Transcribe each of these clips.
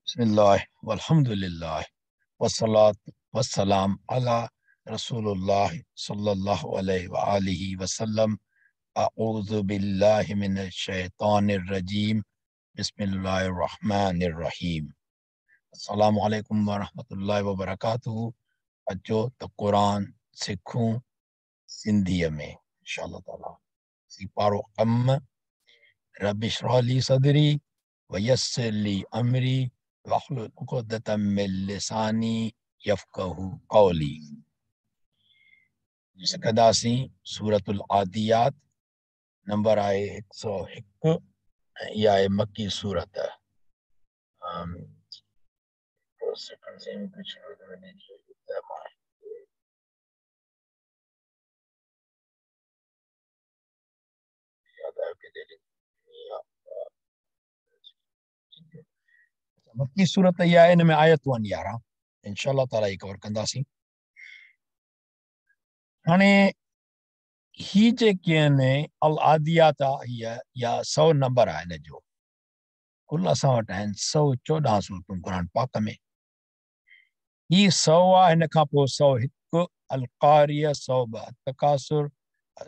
बिस्मिल्लाह वल्हम्दुलिल्लाह वस्सलात वस्सलाम अला रसूलुल्लाह सल्लल्लाहु अलैहि व आलिहि वसल्लम। अऊज़ु बिल्लाहि मिनश शैतानिर रजीम। बिस्मिल्लाहिर रहमानिर रहीम। अस्सलामु अलैकुम व रहमतुल्लाहि व बरकातुहू। अचो त क़ुर सिखूं सिंधीअ में इंशाअल्लाह ताला। सिपारो अम रब इश्रह ली सदरी व यस्सिर ली अमरी वहलुल उक़दतम मिन लिसानी यफ़क़हू क़ौली। सिखंदासीं सूरतुल आदियात, नंबर आहे 101 ऐं इहा आहे मक्की सूरत। मक्की सूरत इहा आहे, हिन में आयतूं आहिनि 11। इंशाअल्लाह ताला ई कवर कंदासीं। हाणे ही जेके आहिनि अल आदियात आहे हीअ, या 100 नंबर आहे हिन जो। कुल असां वटि आहिनि 114 सूरतूं क़ुर पाक में। ही 100 आहे, हिन खां पोइ 101 अल-क़ारिया, 102 तकासुर,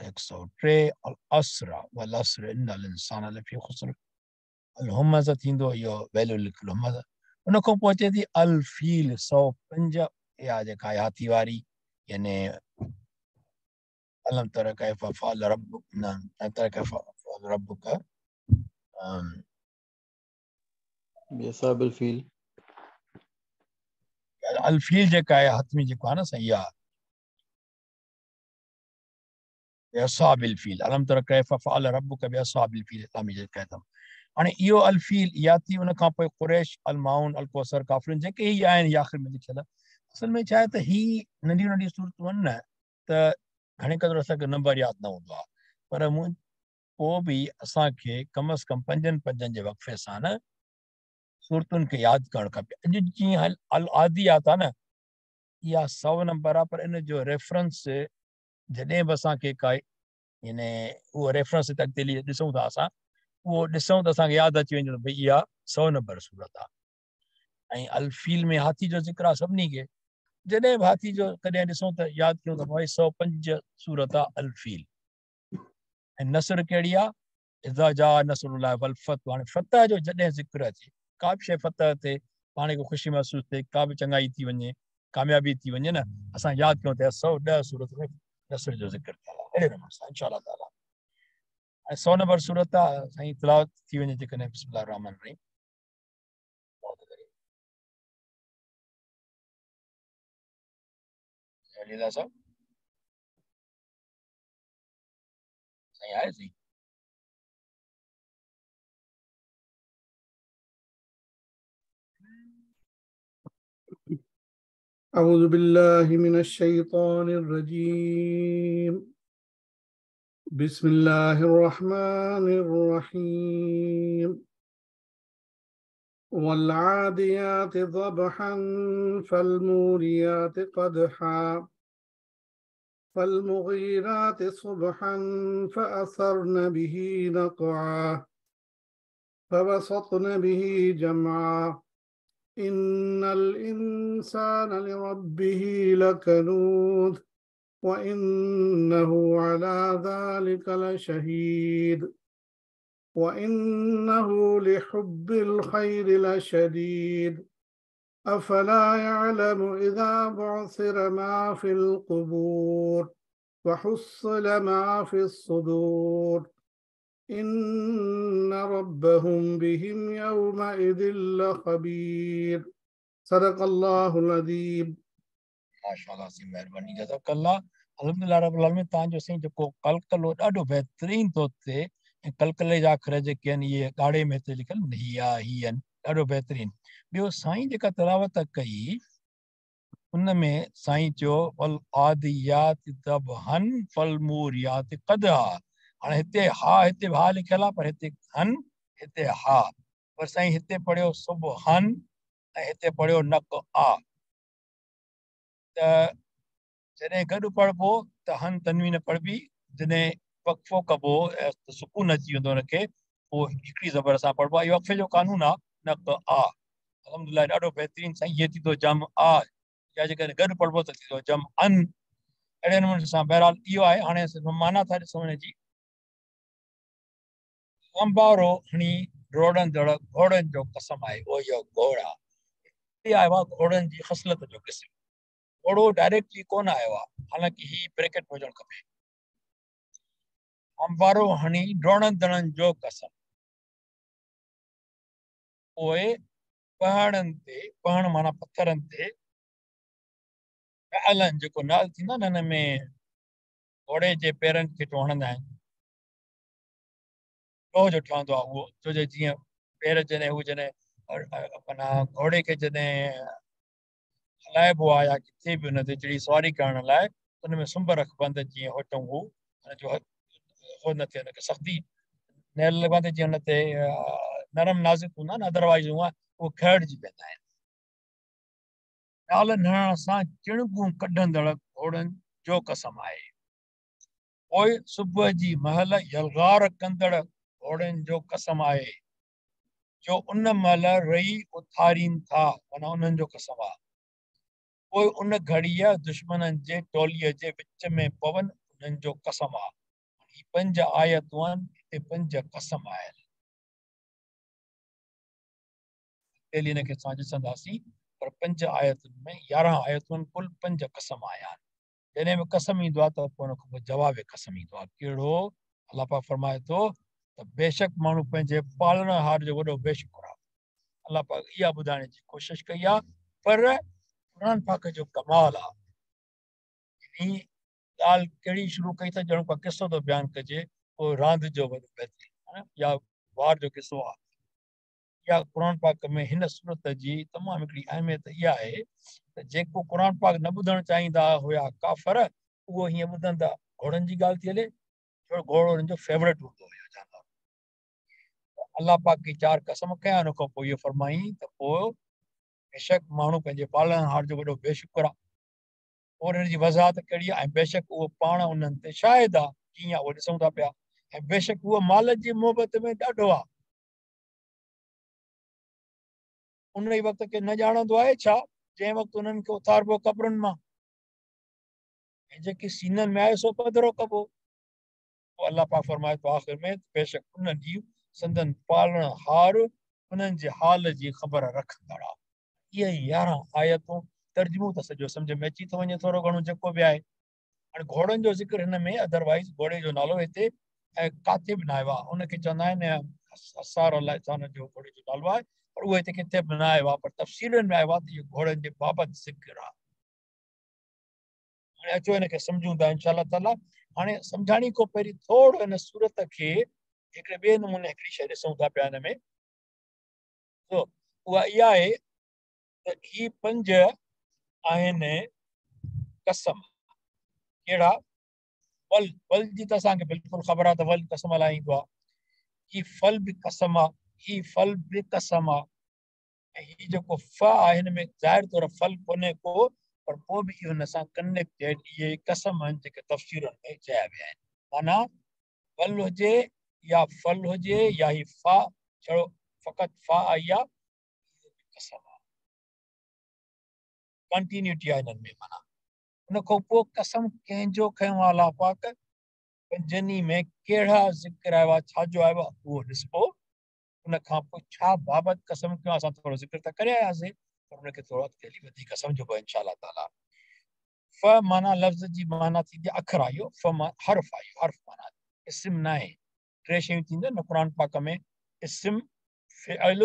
103 अल असर वल असर इन्नल इंसान लफ़ी ख़ुस्र, अल-हुमज़ थींदो इहो वैलु लिकुल हुमज़। उन खां पोइ अचे थी अल-फ़ील 105, इहा जेका आहे हाथी वारी, यानी अलम तर कैफ़ फ़अल रब्बुक, न अलम तर कैफ़ फ़अल रब्बुक बिअस्हाबिल फ़ील। अल-फ़ील जेका आहे हतमी जेको आहे न साईं, इहा बिअस्हाबिल फ़ील, अलम तर कैफ़ फ़अल रब्बुक बिअस्हाबिल फ़ील, इस्लामी जेका आहे। हाणे इहो अल-फ़ील इहा थी। उन खां पोइ क़ुरैश, अल-माउन, अल-कौसर, काफ़िरून जेके ई आहिनि आख़िर में लिखियल। असल में छा आहे त ही नंढियूं नंढियूं सूरतूं आहिनि न, त घणे क़दुरु असांखे नंबर यादि न हूंदो आहे, पर मूं पोइ बि असांखे कम अज़ कम पंजनि पंजनि जे वक़्फ़े सां न सूरतुनि खे यादि करणु खपे। अॼु जीअं अल आदियात आहे न, इहा 100 नंबर आहे, पर इन जो रेफरेंस जॾहिं बि असांखे का यानी उहो रेफरेंस अॻिते हली ॾिसूं था असां, उहो ॾिसूं त असांखे यादि अची वञे भई इहा 100 नंबर सूरत आहे। ऐं अल-फ़ील में हाथी जो ज़िक्र आहे सभिनी खे, जॾहिं बि हाथी जो कॾहिं ॾिसूं त यादि कयूं त भई 105 सूरत आहे अल-फ़ील। ऐं नसर कहिड़ी आहे? इज़ा जा नसरुल्लाह वल फ़तह। हाणे फ़तह जो जॾहिं ज़िक्र अचे, का बि शइ फ़तह थिए, पाण खे ख़ुशी महसूसु थिए, का बि चङाई थी वञे, कामयाबी थी वञे न, असां यादि कयूं त 110 सूरत में नसर जो ज़िक्र थियल आहे। अहिड़े नमूने सां इंशाअल्लाह ताला। ऐं 100 नंबर सूरत आहे साईं, तिलावत थी वञे जेकॾहिं। बिस्मिल्लाह रहमान रहीम। लीला साहब साईं आहे साईं। अऊज़ु बिल्लाहि मिनश शैतानिर रजीम। बिस्मिल्लाहिर रहमानिर रहीम। वल आदियाति ज़बहन फलमूरियाति क़दहा फलमुगीराति सुबहन फअसरन बिही नक़आ फवसतन बिही जमआ इन्नल इंसान लिरब्बिही लकनूद व इन्नहु अला ज़ालिका लशहीद व इन्नहु लिहुब्बिल खैरि लशदीद अफला यअलमु इज़ा बुअसिर मा फिल क़ुबूर व हुस्सिल मा फिस सुदूर इन्न रब्बहुम बिहिम यौमइज़िन लख़बीर। सदक़ल्लाहुल अज़ीम। माशाअल्लाह साईं, महिरबानी, जज़ाकल्लाह। अल्हम्दुलिल्लाह रब्बिल आलमीन। तव्हांजो साईं जेको कलकलो ॾाढो बहितरीन थो थिए ऐं कलकले जा अखर जेके आहिनि इहे ॻाढ़े में हिते लिखियल आहिनि, हिया ही आहिनि, ॾाढो बहितरीन। ॿियो साईं जेका तिलावत कई उन में साईं चयो वल आदियात दबहन फलमूरियात क़दहा। हाणे हिते हा, हिते हा लिखियल आहे, पर हिते हन, हिते हा। पर साईं हिते पढ़ियो सुबहन ऐं हिते पढ़ियो नक आ। त जॾहिं गॾु पढ़िबो त हन तनवीन पढ़िबी, जॾहिं वक़्फ़ो कबो सुकून अची वेंदो हुनखे, पोइ हिकिड़ी ज़बर सां पढ़िबो आहे। इहो वक़्फ़े जो कानून आहे, नक आ। अल्हम्दुलिल्लाह ॾाढो बहितरीन साईं, इहे थींदो जम आ, या जेकॾहिं गॾु पढ़िबो त थींदो जम अन। अहिड़े नमूने सां बहरहाल इहो आहे। हाणे माना था ॾिसूं हिन जी। अंबारो हणी ड्रोड़ंदड़ घोड़नि जो कसम आहे। उहो इहो घोड़ा आयो आहे, घोड़नि जी ख़सलत जो क़िस्म। घोड़ो डायरेक्टली कोन आयो आहे, हालांकि ही ब्रैकेट में हुजणु खपे। अंबारो हणी ड्रोड़ंदड़नि जो कसम, पोइ पहाड़नि ते, पहाड़ माना पथरनि ते, अलनि जेको नाल थींदो आहे न, हिन में घोड़े जे पेरनि खे हणंदा आहिनि, लोह जो ठहंदो आहे उहो, छो जो जीअं पेर जॾहिं हू जॾहिं माना घोड़े खे जॾहिं हलाइबो आहे या किथे बि हुन ते चढ़ी सवारी करण लाइ, हुन में सुंब रखबो त जीअं होटूं हू हुनजो हो न थिए, हुनखे सख़्ती न लॻंदो, जीअं हुन ते नरम नाज़ुक हूंदा न, अदरवाइज़ हूअं उहो खड़जी वेंदा आहिनि। नाल हणण सां चिणगूं कढंदड़ घोड़नि जो कसम आहे। पोइ सुबुह जी महिल यलगार कंदड़ घोड़नि जो कसम आहे, जो उन महिल रई उथारीनि था, माना उन्हनि जो कसम आहे। पोइ उन घड़ीअ दुश्मननि जे टोलीअ जे विच में पवनि, उन्हनि जो कसम आहे। हीअ पंज आयतूं आहिनि, हिते पंज कसम आहिनि। पहिरीं हिनखे असां ॾिसंदासीं, पर पंज आयतुनि में 11 आयतुनि, कुल पंज कसम आया आहिनि। जॾहिं बि कसम ईंदो आहे त पोइ हुन खां पोइ जवाब कसम ईंदो आहे। कहिड़ो? अलाह पाक फरमाए थो त बेशक माण्हू पंहिंजे पालणहार जो वॾो बेशुक्र आहे। अलाह पाक इहा ॿुधाइण जी कोशिशि कई आहे, पर क़ुरान पाक जो कमाल आहे। यानी ॻाल्हि कहिड़ी शुरू कई त ॼण को किसो थो बयानु कजे, पोइ रांदि जो वॾो बहितरीन या वार जो किसो आहे। या क़ुरान पाक में हिन सूरत जी तमामु हिकिड़ी अहमियत इहा आहे त जेको क़ुरान पाक न ॿुधणु चाहींदा हुया काफ़र, उहो हीअं ॿुधंदा। घोड़नि जी ॻाल्हि थी हले, छो घोड़ो हुननि जो फेवरेट हूंदो हुयो जानवर। अलाह पाक खे चार कसम कया, हुन खां पोइ इहो फरमाई त पोइ बेशक माण्हू पंहिंजे पालणहार जो वॾो बेशुक्र आहे। पोइ हुन जी वज़ाहत कहिड़ी आहे? ऐं बेशक उहो पाण उन्हनि ते शाहिद आहे, कीअं आहे उहो ॾिसूं था पिया। ऐं बेशक उहो माल जी मोहबत में ॾाढो आहे। उन ई वक़्त खे न ॼाणंदो आहे छा, जंहिं वक़्तु उन्हनि खे उथारबो क़बरुनि मां, ऐं जेके सीननि में आहे सो पधरो कबो। पोइ अलाह पाक फरमाए थो आख़िर में, बेशक उन ॾींहुं संदन पालणहार उन्हनि जे हाल जी ख़बर रखंदड़ आहे। इहे 11 आयतूं, तर्जुमो त सॼो सम्झ में अची थो वञे थोरो घणो जेको बि आहे। हाणे घोड़नि जो ज़िक्र हिन में, अदरवाइज़ घोड़े जो नालो हिते ऐं किथे बि न आयो आहे। उनखे चवंदा आहिनि असार अलाह जो घोड़े जो नालो आहे, पर उहो हिते किथे बि न आयो आहे, पर तफ़सीलनि में आयो आहे त इहो घोड़नि जे बाबति ज़िक्र आहे। हाणे अचो हिनखे सम्झूं था इंशा ताला। हाणे सम्झाणी खां पहिरीं थोरो हिन सूरत खे हिकिड़े ॿिए नमूने हिकिड़ी शइ ॾिसूं था पिया हिन में। तो उहा इहा आहे त ही पंज आहिनि कसम। कहिड़ा? वल, वल जी त असांखे बिल्कुलु ख़बर आहे त वल कसम लाइ ईंदो आहे। ही फल बि कसम आहे, ही फल बि कसम आहे। ऐं हीउ जेको फ आहे हिन में ज़ाहिर तौर फल कोन्हे को, पर पोइ बि इहो हुन सां कनेक्टेड इहे कसम आहिनि जेके तफ़सीरनि में चया विया आहिनि। माना वल हुजे या फल हुजे या ही फा, छड़ो फ़क़ति फा आई आहे, कसम आहे। कंटिन्यूटी आहे हिननि में। माना उन खां पोइ कसम कंहिंजो खयो आहे अलाह पाक, पंजनि में कहिड़ा ज़िक्र आयो आहे, छाजो आयो आहे, उहो ॾिसबो। उन खां पोइ छा बाबति कसम कयो, असां थोरो ज़िक्र त करे आयासीं, पर हुनखे थोरो अॻिते हली वधीक सम्झबो इंशा ताला। फ माना लफ़्ज़ जी माना थींदी अखर आहे, फ माना हर्फ आहे, हर्फ माना इस्म न आहे। टे शयूं थींदियूं आहिनि न क़ुरान पाक में, इस्म, फ़िअल,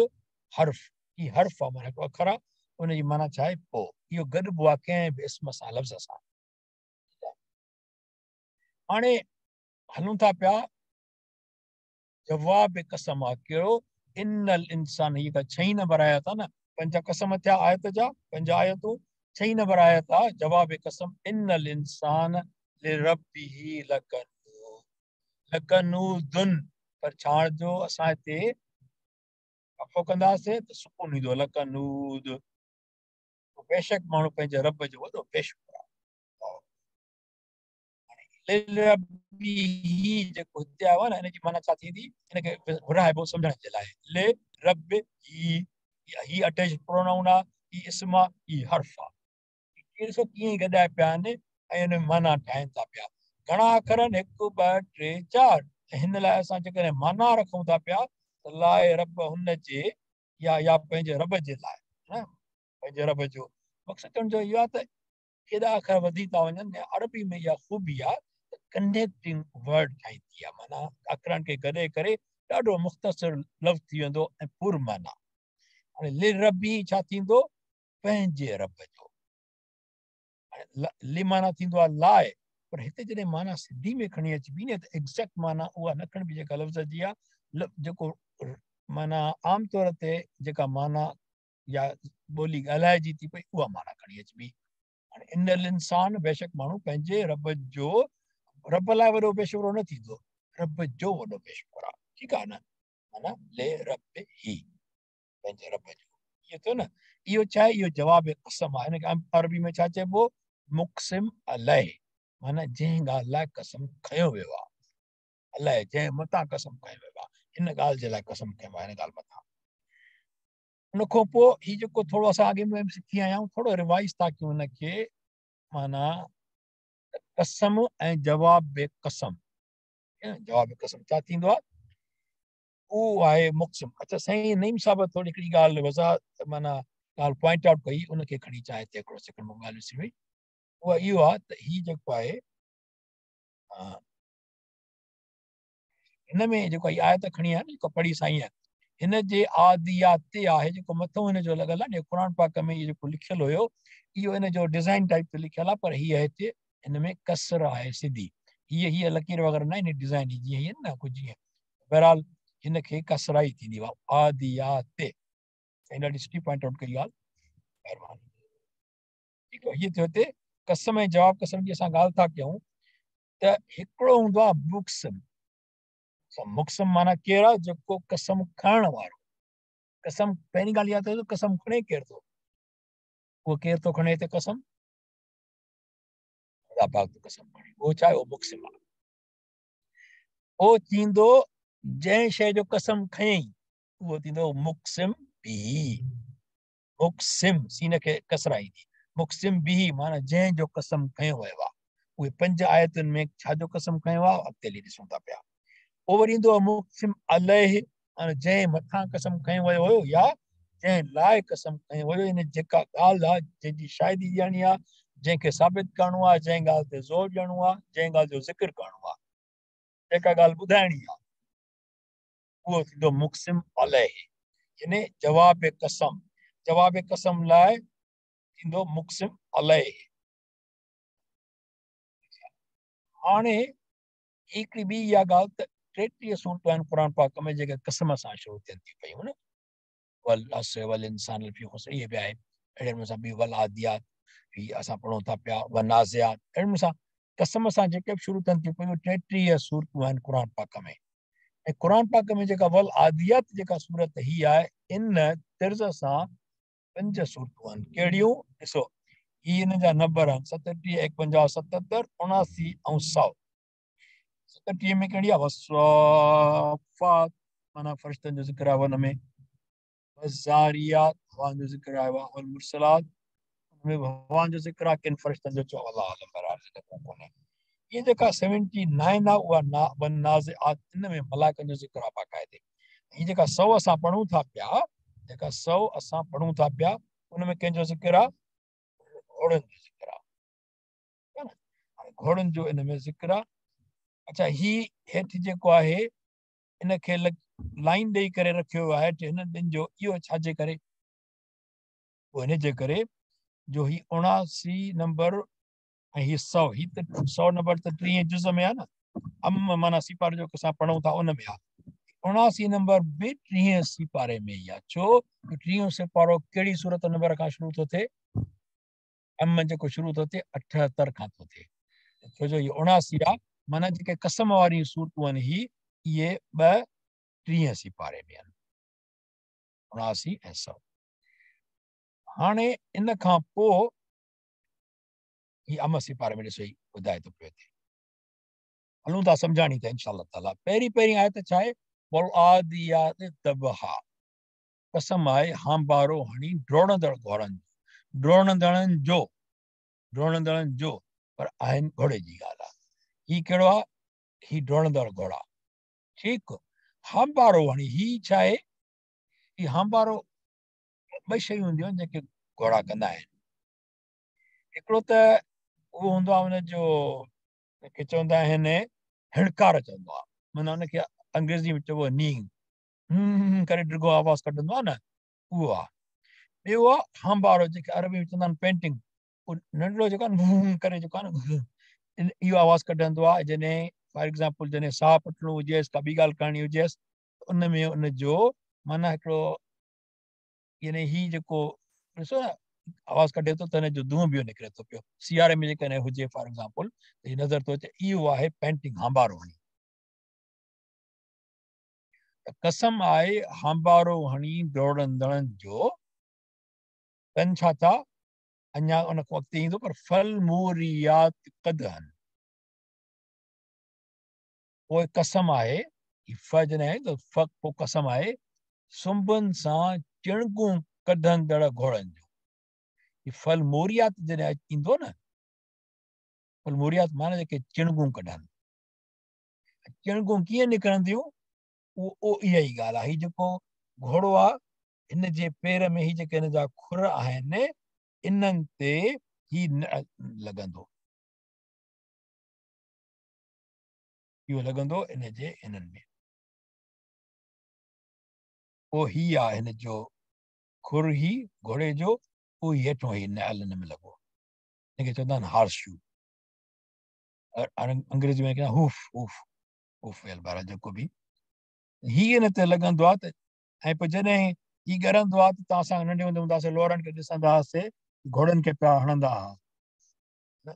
हर्फ। हीउ हर्फ आहे माना हिकिड़ो अखर आहे, उनजी माना छा आहे? पोइ इहो गॾिबो आहे कंहिं बि इस्म सां, लफ़्ज़ सां। हाणे हलूं था पिया, जवाब कसम आहे कहिड़ो? इनल इंसान। हीअ छई नंबर आयत आहे न, पंज कसम थिया आयत जा, पंज आयतूं, छई नंबर आयत आहे जवाब कसम। इनल इंसान लिरब्बिही लकनूदुन। पर छाण जो असां हिते वफ़ो कंदासीं त सुकून ईंदो, लकनूद। बेशक माण्हू पंहिंजे रब जो वॾो बेशुक्र आहे। जेको हिते आयो आहे न, हिन जी माना छा थींदी? हिनखे घुराइबो सम्झण जे लाइ। ले रब ही, ही अटैच प्रोनाउन आहे, ही इस्म आहे, ही हर्फ आहे। ॾिसो कीअं गॾाए पिया आहिनि ऐं हुन माना ठाहिनि था पिया। घणा अखर आहिनि? 1 2 3 4। ऐं हिन लाइ असां जेकॾहिं माना रखूं था पिया त लाइ रब हुन जे या या पंहिंजे रब जे लाइ, न पंहिंजे रब जो मक़सदु चवण जो इहो आहे त केॾा अखर वधी था वञनि। ऐं अरबी में इहा ख़ूबी आहे त कनेक्टिंग वर्ड ठाहींदी आहे, माना अखरनि खे गॾे करे ॾाढो मुख़्तसिर लफ़्ज़ थी वेंदो ऐं पुर माना। हाणे लिरबी छा थींदो? पंहिंजे रब जो। हाणे लि माना थींदो आहे लाइ, पर हिते जॾहिं माना सिंधी में खणी अचिबी न त एग्ज़ैक्ट माना उहा न खणिबी जेका लफ़्ज़ जी आहे। जेको माना आम तौर ते जेका माना या ॿोली ॻाल्हाइजी थी पई उहा माना खणी अचिबी। हाणे इनल इंसान, बेशक माण्हू पंहिंजे रब जो, रब लाइ वॾो पेशवरो न थींदो, रब जो वॾो पेशवर आहे। ठीकु आहे न? माना ले रब ही, पंहिंजे रब जो। इहो थियो न, इहो छा आहे? इहो जवाब कसम आहे। हिनखे अरबी में छा चइबो? मुक़सिम अलैह, माना जंहिं ॻाल्हि लाइ कसम खयो वियो आहे। अलैह जंहिं मथां कसम खयो वियो आहे, हिन ॻाल्हि जे लाइ कसम खयो आहे, हिन ॻाल्हि मथां। उन खां पोइ हीउ जेको थोरो असां अॻे में सिखी आया आहियूं, थोरो रिवाइज़ था कयूं हुनखे। माना कसम ऐं जवाब कसम, जवाब कसम छा थींदो आहे? उहो आहे मुक़सिम। अच्छा साईं नईम साहिब थोरी हिकिड़ी ॻाल्हि वज़ाहत माना ॻाल्हि पॉइंट आउट कई, उनखे खणी चाहे त हिकिड़ो सेकंड मां ॻाल्हि विसरी वई। उहा इहो आहे त हीउ जेको आहे हिन में जेको आयत खणी आहे न, जेको पढ़ी साईं आहे, हिन जे आदियात आहे जेको मथां हिन जो लॻल आहे न, क़ुरान पाक में इहो जेको लिखियलु हुयो इहो हिन जो डिज़ाइन टाइप ते लिखियलु आहे, पर हीअ हिते हिन में कसर आहे सिधी। हीअ हीअ लकीर वग़ैरह न आहिनि, डिज़ाइन जीअं हीअ न कुझु जीअं, बहरहाल हिनखे कसराई थींदी आहे आदियात। साईं ॾाढी सुठी पॉइंट आउट कई ॻाल्हि, महिरबानी। ठीकु आहे, हीअ थियो हिते कसम ऐं जवाब कसम जी असां ॻाल्हि था कयूं त हिकिड़ो हूंदो आहे मुक़सिम। मुक़सिम माना केरु आहे? जेको कसम खणण वारो। कसम पहिरीं ॻाल्हि इहा अथव कसम खणे केरु थो? उहो केरु थो खणे हिते कसम? ख़ुदा पाक थो कसम खणे। उहो छा आहे? उहो मुक़सिम आहे। उहो थींदो जंहिं शइ जो कसम खयईं उहो थींदो मुक़सिम बिही। मुक़सिम सीन खे कसरा ईंदी, मुक़सिम बिही माना जंहिंजो कसम खयो वियो आहे। उहे पंज आयतुनि में छाजो कसम खयो आहे अॻिते हली ॾिसूं था पिया। पोइ वरी ईंदो आहे मुक़सिम अलैह, माना जंहिं मथां कसम खयो वियो हुयो या जंहिं लाइ कसम खयो वियो, इन जेका ॻाल्हि आहे जंहिंजी शाहिदी ॾियणी आहे, जंहिंखे साबित करिणो आहे, जंहिं ॻाल्हि ते ज़ोर ॾियणो आहे, जंहिं ॻाल्हि जो ज़िक्र करिणो आहे, जेका ॻाल्हि ॿुधाइणी आहे, उहो थींदो मुक़सिम अलैह, यानी जवाब कसम। जवाब कसम लाइ थींदो मुक़सिम अलैह। हाणे हिकिड़ी ॿी इहा ॻाल्हि त 33 सूरतूं आहिनि क़ुरान पाक में जेके कसम सां शुरू थियनि थी पयूं न, वल अस्र वल इंसान लफ़ी ख़ुस्र, इहे बि आहे। अहिड़े नमूने सां ॿी वल आदियात हीअ असां पढ़ूं था पिया, व नाज़ियात, अहिड़े नमूने सां कसम सां जेके बि शुरू थियनि थियूं पयूं 33 सूरतूं आहिनि क़ुरान पाक में। ऐं क़ुरान पाक में जेका वल आदियात जेका सूरत ही आहे, इन तर्ज़ सां 5 सूरतूं आहिनि। कहिड़ियूं? ॾिसो, हीअ हिन जा नंबर आहिनि 37, 51, 77, 79 ऐं 100। 37 में कहिड़ी आहे? वस्साफ़ात, माना फ़रिश्तनि जो ज़िक्र आहे हुन में। वज़ारियात, हवाउनि जो ज़िक्र आयो आहे। वल मुरसलात, हुन में हवाउनि जो ज़िक्र आहे, किन फ़रिश्तनि जो चओ अल्लाह आलम, बहरहाल ज़िक्र कोन्हे। इहा जेका 79 आहे उहा वन्नाज़िआत, इन में मलाइकनि जो ज़िक्र आहे बाक़ाइदे। हीअ जेका 100 असां पढ़ूं था पिया, जेका 100 असां पढ़ूं था पिया, उन में कंहिंजो ज़िक्र आहे? घोड़नि जो ज़िक्र आहे, न? हाणे घोड़नि जो इन में ज़िक्र आहे। अच्छा, हीअ हेठि जेको आहे इनखे लाइन ॾेई करे रखियो आहे हेठि हिन ॿिनि जो, इहो छाजे करे? उहो हिन जे करे जो हीअ 79 नंबर ऐं हीअ 100, हीअ त 100 नंबर त 30 जुज़ में आहे न, अम माना सिपारे जो असां पढ़ूं था उन में आहे। 79 नंबर बि 30 सिपारे में ई आहे। छो? 30 सिपारो कहिड़ी सूरत नंबर खां शुरू थो थिए? अम जेको शुरू थो थिए 78 खां थो थिए। छो जो इहो 79 आहे, माना जेके कसम वारियूं सूरतूं आहिनि ही इहे ॿ 30 सिपारे में आहिनि, 79 ऐं 100। हाणे इन खां पोइ हीअ अम सिपारे में ॾिसो, हीअ ॿुधाए थो पियो हिते। हलूं था सम्झाणी त इंशा अल्लाह ताला। पहिरीं पहिरीं आयत छा आहे? वल आदियात दबहा, कसम आहे हांबारो हणी ड्रोड़ंदड़ घोड़नि जो, ड्रोड़ंदड़नि जो, ड्रोड़ंदड़नि जो, पर आहिनि घोड़े जी ॻाल्हि आहे। ही कहिड़ो आहे? ही ड्रोड़ंदड़ घोड़ा, ठीकु। हांबारो हणी, ही छा आहे? ही हांबारो ॿ शयूं हूंदियूं आहिनि जेके घोड़ा कंदा आहिनि। हिकिड़ो त उहो हूंदो आहे हुनजो, जेके चवंदा आहिनि हिणकार चवंदो आहे, माना हुनखे अंग्रेज़ी में चइबो नींग, करे डिघो आवाज़ कढंदो आहे न, उहो आहे। ॿियो आहे हांबारो, जेके अरबी में चवंदा आहिनि पेंटिंग, उहो नंढड़ो जेको आहे करे जेको आहे न, इहो आवाज़ कढंदो आहे। जॾहिं फॉर एग्ज़ाम्पल जॾहिं साह पटणो हुजेसि, का ॿी ॻाल्हि करणी हुजेसि, उन में उनजो माना हिकिड़ो यानी ही जेको ॾिसो न आवाज़ कढे थो त हिन जो धुआं बि निकिरे थो पियो। सियारे में जेकॾहिं हुजे फॉर एग्ज़ाम्पल, त हीअ नज़र थो अचे, इहो आहे पेंटिंग हांबारो हणी। त कसम आहे हांबारो हणी दौड़ंदड़नि जो, कनि छा था, अञा उन खां अॻिते ईंदो, पर फल मूरियात कदहन, पोइ कसम आहे, फ जॾहिं आहे त फ पोइ कसम आहे सुंबनि सां चिणगूं कढंदड़ घोड़नि जो। फल मोरियात जॾहिं ईंदो न, फल मोरियात माना जेके चिणगूं कढनि, चिणगूं कीअं निकिरंदियूं, उहो इहा ई ॻाल्हि आहे। हीउ जेको घोड़ो आहे, हिन जे पेर में ही जेके हिन जा खुर आहिनि, इन्हनि ते ही लॻंदो, इहो लॻंदो इन जे इन्हनि में। पोइ ही आहे हिन जो खुर, ही घोड़े जो, उहो हेठों ही नल हिन में लॻो, हिनखे चवंदा आहिनि हॉर्स शू, अंग्रेज़ी में हूफ, हूफ, हूफ वेल बहिरहाल जेको बि ही हिन ते लॻंदो आहे। त ऐं पोइ जॾहिं ही ॻरंदो आहे त तव्हां असां नंढे हूंदे हूंदासीं, लोरनि खे ॾिसंदा हुआसीं, घोड़नि खे पिया हणंदा हुआ,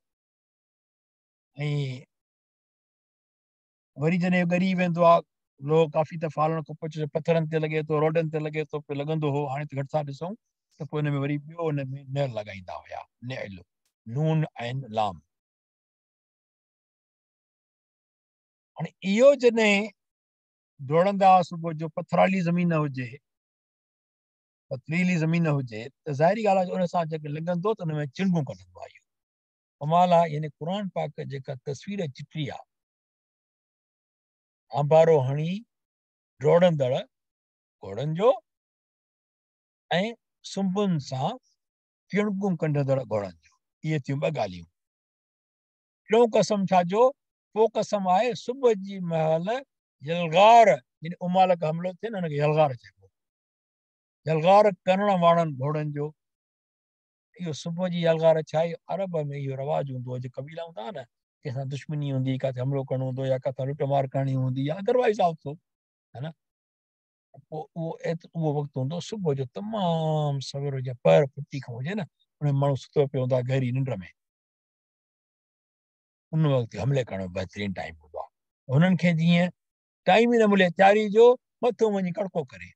ऐं वरी जॾहिं ॻरी वेंदो आहे, लोग काफ़ी दफ़ा हलण खां पोइ पथरनि ते लॻे थो, रोडनि ते लॻे थो, पियो लॻंदो हो। हाणे त घटि था ॾिसूं, त पोइ हुन में वरी ॿियो हुन में नल लॻाईंदा हुया, नल, नून ऐं लाम। हाणे इहो जॾहिं दौड़ंदा हुआ सुबुह जो, पथराली ज़मीन हुजे, पथरीली ज़मीन हुजे, त ज़ाहिरी ॻाल्हि आहे उन सां जेके लॻंदो त हुन में चिणगूं कढंदो आहे। इहो कमाल आहे, यानी क़ुरान पाक जेका तस्वीर चिटी आहे, हांबारो हणी दौड़ंदड़ घोड़नि जो ऐं सुंबुनि सां चिणगूं कढंदड़ घोड़नि जो, इहे थियूं ॿ ॻाल्हियूं। टियों कसम छा जो, पोइ कसम आहे सुबुह जी महिल यलगार, यानी उमाल खां हमलो थिए न, हुनखे यलगार चइबो, यलगार करण वारनि घोड़नि जो। इहो सुबुह जी यलगार छा आहे? अरब में इहो रिवाजु हूंदो हो, जेके क़बीला हूंदा हुआ न, कंहिंसां दुश्मनी हूंदी, किथे हमलो करिणो हूंदो या किथां लुट मार करणी हूंदी या अदरवाइज़ आल्सो, है न, पोइ उहो उहो वक़्तु हूंदो सुबुह जो, तमामु सवेरो, जीअं पहर फुटी खां हुजे न, उन में माण्हू सुतो पियो हूंदो आहे गहरी निंड में, उन वक़्तु हमले करण जो बहितरीनु टाइम हूंदो आहे। हुननि खे जीअं टाइम ई न मिले तयारी जो, मथो वञी कड़को करे,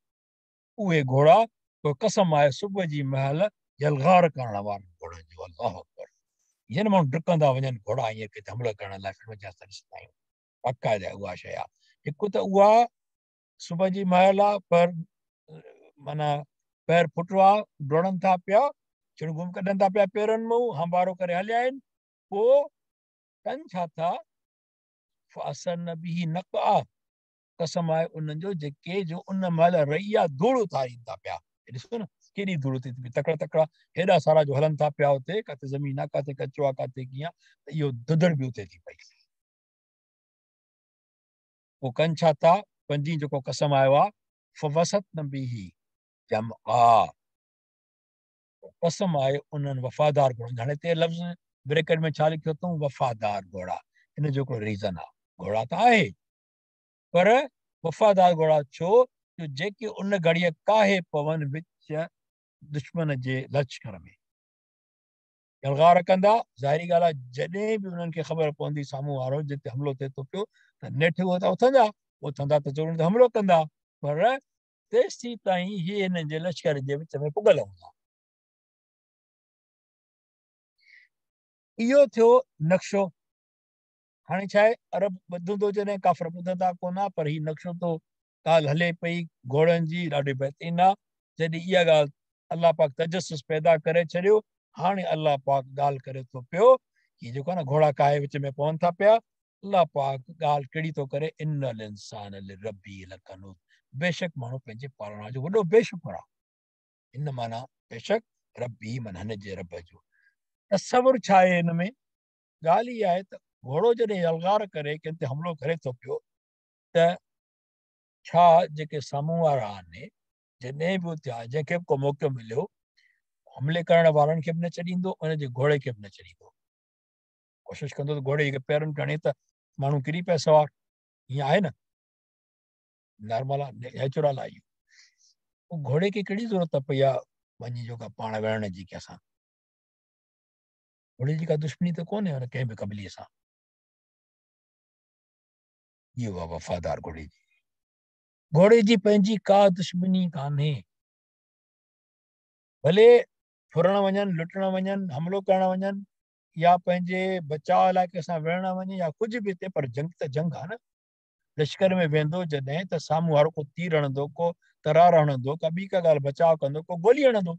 उहे घोड़ा, पोइ कसम आहे सुबुह जी महिल यलगार करण वारनि घोड़नि जो। अल्लाह अकबर, ईअं न माण्हू डिकंदा वञनि घोड़ा ईअं किथे हमलो करण लाइ, फिल्म जा असां ॾिसंदा आहियूं, बाक़ाइदा उहा शइ आहे। हिकु त उहा सुबुह जी महिल आहे, पर माना पैर फुटो आहे, दौड़नि था पिया, चिणगूं बि कढनि था पिया पेरनि मां, हंबारो करे हलिया आहिनि, पोइ कनि छा था, फअसन बिही नक़आ, कसम आहे उन्हनि जो जेके जो उन महिल रईया धूड़ उथारीनि था पिया। ॾिसो न केॾी धूड़ थी पई, तकड़ा तकड़ा हेॾा सारा जो हलनि था पिया हुते, किथे ज़मीन आहे, किथे कचो आहे, किथे कीअं आहे, त इहो धुधड़ बि उथे थी पई। पोइ कनि छा था, पंजीं जेको कसम आयो आहे, फवसतन बिही जमआ, कसम आहे उन्हनि वफ़ादार घोड़नि। हाणे हिते लफ़्ज़ ब्रैकेट में छा लिखियो अथऊं, वफ़ादार घोड़ा, हिन जो हिकिड़ो रीज़न आहे, घोड़ा त आहे पर वफ़ादार घोड़ा छो जो जेके उन घड़ीअ काहे पवनि विच दुश्मन जे लश्कर में यलगार कंदा। ज़ाहिरी ॻाल्हि आहे, जॾहिं बि उन्हनि खे ख़बर पवंदी साम्हूं वारो जिते हमलो थिए थो पियो, त नेठि उहे त उथंदा, उथंदा त ज़रूरु त हमलो कंदा, पर तेसीं ताईं इहे हिननि जे लश्कर जे विच में पुॻल हूंदा। इहो थियो नक्शो। हाणे छा आहे, अरब ॿधंदो जॾहिं, काफ़र ॿधंदा कोन, पर हीउ नक्शो तो ॻाल्हि हले पई घोड़नि जी, ॾाढी बहितरीनु आहे। जॾहिं इहा ॻाल्हि अलाह पाक तजसुस पैदा करे छॾियो, हाणे अलाह पाक ॻाल्हि करे थो पियो कि जेको आहे न घोड़ा काहे विच में पवनि था पिया। अलाह पाक ॻाल्हि कहिड़ी थो करे, इन्नल इंसान लिरब्बी लकनूत, बेशक माण्हू पंहिंजे पालणहार जो वॾो बेशुक्र आहे। इन माना बेशक, रबी माना हिन जे रब जो। तसवुर छा आहे हिन में? ॻाल्हि इहा आहे त घोड़ो जॾहिं यलगार करे कंहिं ते हमलो करे थो पियो त छा जेके साम्हूं वारा आहिनि जॾहिं बि उते जंहिंखे बि को मौक़ो मिलियो हमले करण वारनि खे बि न छॾींदो, उनजे घोड़े खे बि न छॾींदो। कोशिशि कंदो त घोड़े खे पेरनि ते हणे त माण्हू किरी पए सवार। ईअं आहे न, नॉर्मल आहे, नेचुरल आहे इहो। घोड़े खे कहिड़ी ज़रूरत पई आहे वञी जेका पाण विढ़ण जी कंहिंसां? घोड़े जी का दुश्मनी त कोन्हे हुन कंहिं बि क़बीले सां। इहो आहे वफ़ादार घोड़े जी। घोड़े जी पंहिंजी का दुश्मनी कान्हे, भले फुरण वञनि, लुटण वञनि, हमलो करण वञनि या पंहिंजे बचाव लाइ कंहिंसां विढ़ण वञे या कुझु बि थिए, पर जंग त जंग आहे न। लश्कर में वेंदो जॾहिं त साम्हूं वारो को तीर हणंदो, को तरार हणंदो, का ॿी का ॻाल्हि बचाव कंदो, को गोली हणंदो,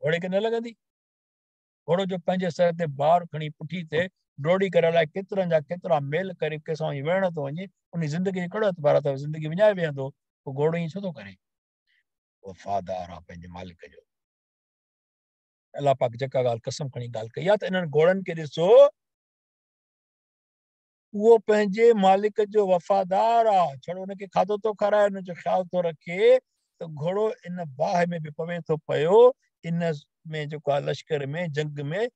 घोड़े खे न लॻंदी। घोड़ो जो पंहिंजे सर ते भार खणी पुठी ते डोड़ी करे अलाए केतिरनि जा केतिरा मेल करे कंहिंसां वञी विढ़ण थो वञे, उन ज़िंदगी जो कहिड़ो एतबार अथव? ज़िंदगी वञाए वेहंदो, पोइ घोड़ो ईअं छो थो करे? वफ़ादार आहे पंहिंजे मालिक जो। अलाह पाक जेका ॻाल्हि कसम खणी ॻाल्हि कई आहे त इन्हनि घोड़नि खे ॾिसो, उहो पंहिंजे मालिक जो वफ़ादार आहे। छड़ो हुनखे खाधो थो खाराए, हुनजो ख़्यालु थो रखे, त घोड़ो इन बाहि में बि पवे थो पियो, इन में जेको आहे लश्कर में जंग में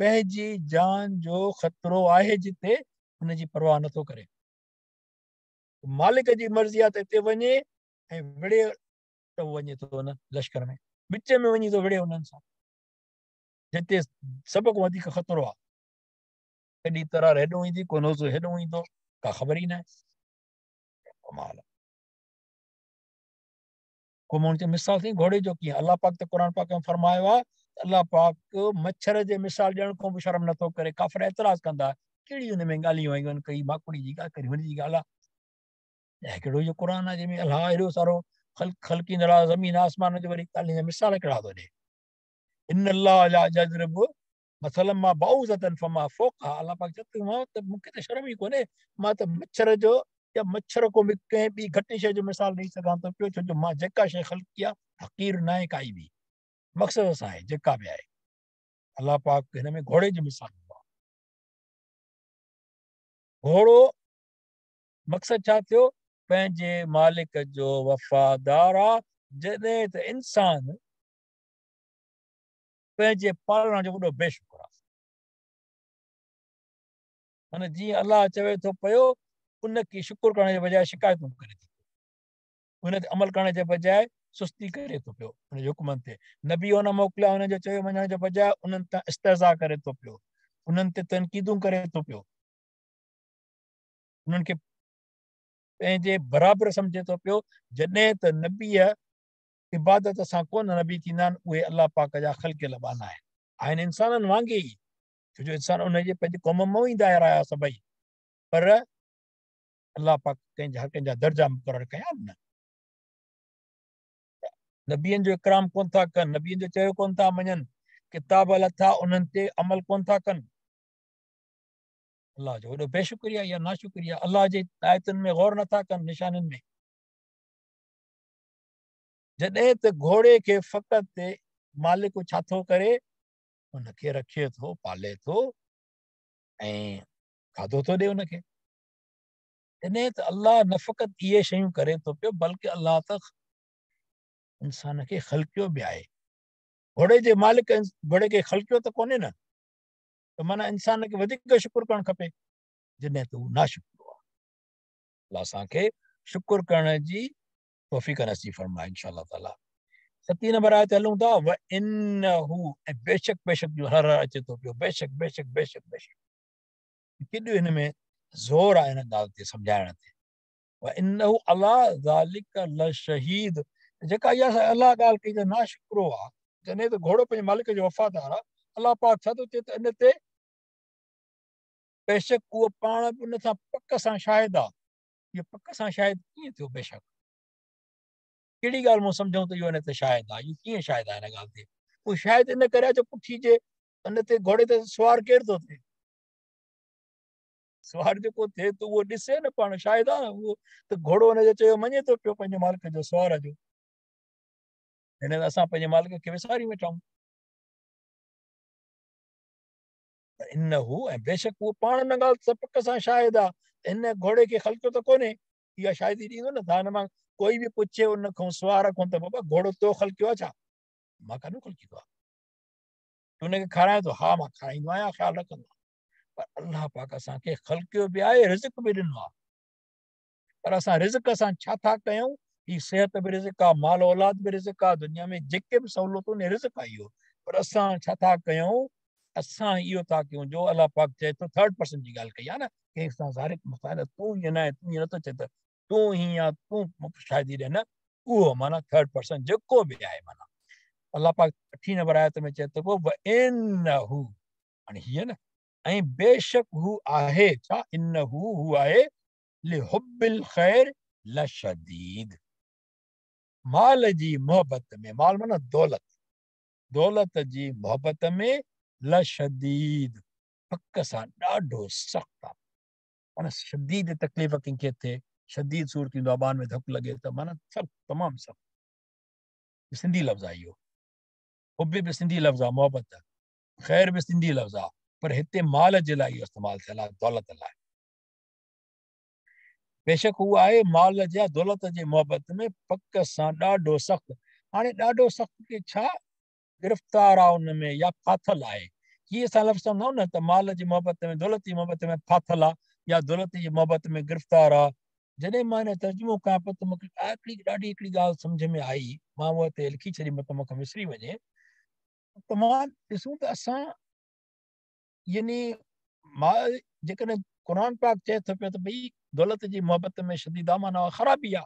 पंहिंजी जान जो ख़तरो आहे जिते, हुनजी परवाह नथो करे। मालिक जी मर्ज़ी आहे त हिते वञे ऐं विड़े त वञे थो हुन लश्कर में, विच में वञी थो विड़े हुननि सां, जिते सभ खां वधीक ख़तरो आहे। कॾहिं तरार हेॾो ईंदी, को नोज़ो हेॾो ईंदो, का ख़बर ई न आहे। कमाल आहे। को माण्हू चए मिसाल थी घोड़े जो कीअं? अलाह पाक त क़ुर पाक में फरमायो आहे अलाह पाक मच्छर जे मिसाल ॾियण खां बि शर्म नथो करे। काफ़िर एतिराज़ कंदा, कहिड़ी हुन में ॻाल्हियूं आयूं आहिनि, कई माकुड़ी जी ॻाल्हि, कहिड़ी हुन जी ॻाल्हि आहे। ऐं कहिड़ो इहो क़ुर आहे जंहिंमें अलाह एॾो सारो ख़लकींदड़ आहे ज़मीन आसमान जो, वरी ॻाल्हियुनि जा मिसाल कहिड़ा थो ॾिए? इन अल्लाह ला यज़रिबु मसलन मा बाउज़तन फमा फ़ौक़हा। अलाह पाक चए थो मां त मूंखे त शर्म ई कोन्हे, मां त मच्छर जो या मच्छर को बि कंहिं ॿी घटि शइ जो मिसाल ॾेई सघां थो पियो, छो जो मां जेका शइ ख़ल्क कई आहे हक़ीर न आहे काई बि, मक़सद सां आहे जेका बि आहे। अलाह पाक हिन में घोड़े जो मिसाल ॾिनो आहे। घोड़ो मक़सदु छा थियो? पंहिंजे मालिक जो वफ़ादार आहे। जॾहिं त इंसान पंहिंजे पालण जो वॾो बेशुक्र आहे। माना जीअं अलाह चवे थो पियो उनखे शुक्र करण जे बजाए शिकायतूं करे थो, उन ते अमल करण जे बजाए सुस्ती करे थो पियो, हुनजे हुकमनि ते नबी हुन मोकिलिया, हुनजो चयो मञण जे बजाए उन्हनि तां इस्तिज़ा करे थो पियो, उन्हनि ते तनक़ीदूं करे थो पियो, उन्हनि खे पंहिंजे बराबरि सम्झे थो पियो। जॾहिं त नबीअ इबादत सां कोन नबी थींदा आहिनि, उहे अलाह पाक जा ख़लकियल ॿाना आहिनि, आहिनि इंसाननि वांगुर ई, छो जो इंसान उनजे पंहिंजी क़ौम मां ई ईंदा रहिया सभई, पर अलाह पाक कंहिंजा हर कंहिंजा दर्जा मुक़ररु कया आहिनि न। नबियनि जो इकराम कोन था कनि, नबियनि जो चयो कोन था मञनि, किताब लथा उन्हनि ते अमल कोन था कनि। अलाह जो वॾो बेशुक्रिया या नाशुक्रिया, अलाह जे आयतुनि में गौर नथा कनि, निशानियुनि में। जॾहिं त घोड़े खे फ़क़ति मालिक छा थो करे, हुनखे रखे थो, पाले थो ऐं खाधो थो ॾे हुनखे। जॾहिं त अलाह न फ़क़ति इहे शयूं करे थो पियो, बल्कि अलाह त इंसान खे ख़लकियो बि आहे। घोड़े जे मालिक घोड़े खे ख़लकियो त कोन्हे न, त माना इंसान खे वधीक शुक्र करणु खपे, जॾहिं त हू नाशुक्रो आहे। अलाह असांखे शुक्र करण जी तौफ़ीक़ नसीब फरमाए इंशाअल्लाह ताला। सती नंबर आयत हलूं था, व इन्नहू, ऐं बेशक बेशक जो हर हर अचे थो पियो, बेशक बेशक बेशक बेशक, केॾो हिन में ज़ोर आहे हिन ॻाल्हि ते सम्झाइण ते। व इन्नहू अला ज़ालिक लशहीद, जेका इहा अलाह ॻाल्हि कई त नाशुक्रो आहे, जॾहिं त घोड़ो पंहिंजे मालिक जो वफ़ादार आहे, अलाह पाक छा थो चए त इन ते बेशक उहो पाण बि उन सां पक सां शाहिद आहे। इहो पक सां शाहिद कीअं थियो? बेशक ڪهڙي ڳالهه مون سمجهون ته اهو هن تي شاهد آهي؟ اهو ڪيئن شاهد آهي هن ڳالهه تي؟ اهو شاهد ان ڪري آهي جو پٺي جي ان تي گهوڙي تي سوار ڪير ٿو ٿئي؟ سوار جيڪو ٿئي ٿو اهو ڏسي نه پاڻ شاهد آهي اهو ته گهوڙو هن جو چيو مڃي ٿو پيو پنهنجي مالڪ جو سوار جو. هن اسان پنهنجي مالڪ کي وساري ويٺا آهيون. انه ۽ بيشڪ اهو پاڻ ان ڳالهه سان پڪ سان شاهد آهي ته هن گهوڙي کي خلقيو ته ڪونهي. اها شاهدي ڏيندو نه ته هن مان ڪوئي به پڇي ان کان سوار کان ته بابا گهوڙو تو خلقيو آهي ڇا؟ مان ڪانه خلقيو آهي. تون هن کي کارائين ٿو؟ ها مان کارائيندو آهيان، خيال رکندو آهيان. پر الله پاڪ اسان کي خلقيو به آهي، رزق به ڏنو آهي. پر اسان رزق سان ڇا ٿا ڪيون؟ هي صحت به رزق آهي، مال اولاد به رزق آهي، دنيا ۾ جيڪي به سهولتون آهن رزق آهي اهو. پر اسان ڇا ٿا ڪيون؟ اسان اهو ٿا ڪيون جو الله پاڪ چئي ٿو ٿرڊ پرسن جي ڳالهه ڪئي آهي نه، ڪنهن سان ظاهر مسائل تون ائين نه آهي، تون ائين نٿو چئي ته تون هيئن آهي، تون شاهدي ڏي نه، اهو معنيٰ ٿرڊ پرسن جيڪو به آهي معنيٰ الله پاڪ اٺين نمبر آيت ۾ چئي ٿو پيو وانه هاڻي هيء نه ۽ بيشڪ هو آهي ڇا؟ انه هو آهي لحب الخير لشديد مال جي محبت ۾، مال معنيٰ دولت، دولت جي محبت ۾ لشديد پڪ سان ڏاڍو سخت آهي. معنيٰ شديد تڪليف ڪنهن کي ٿئي، شديد سور ٿيندو آهي، ٻانهن ۾ ڌڪ لڳي ته معنيٰ سخت، تمام سخت. سنڌي لفظ آهي اهو. حب به سنڌي لفظ آهي، محبت. خير به سنڌي لفظ آهي، پر هتي مال جي لاء اهو استعمال ٿيل آهي، دولت لاء. بيشڪ هو آهي مال جي دولت جي محبت ۾ پڪ سان ڏاڍو سخت. هاڻي ڏاڍو سخت کي ڇا گرفتار آهي ان ۾ يا ڦاٿل آهي؟ هي اسان لفظ چوندا آهيون نه ته مال جي محبت ۾ دولت جي محبت ۾ ڦاٿل آهي يا دولت جي محبت ۾ گرفتار آهي. جڏهن مان هن ترجمو ڪيان پيو ته مون کي هڪڙي ڏاڍي هڪڙي ڳالهه سمجهه ۾ آئي، مان اها هتي لکي ڇڏي متان مون کان وسري وڃي. ته مان ڏسون ته اسان يعني مال جيڪڏهن قرآن پاڪ چئي ٿو پيو ته ڀئي دولت جي محبت ۾ شديد آ معنيٰ خرابي آ،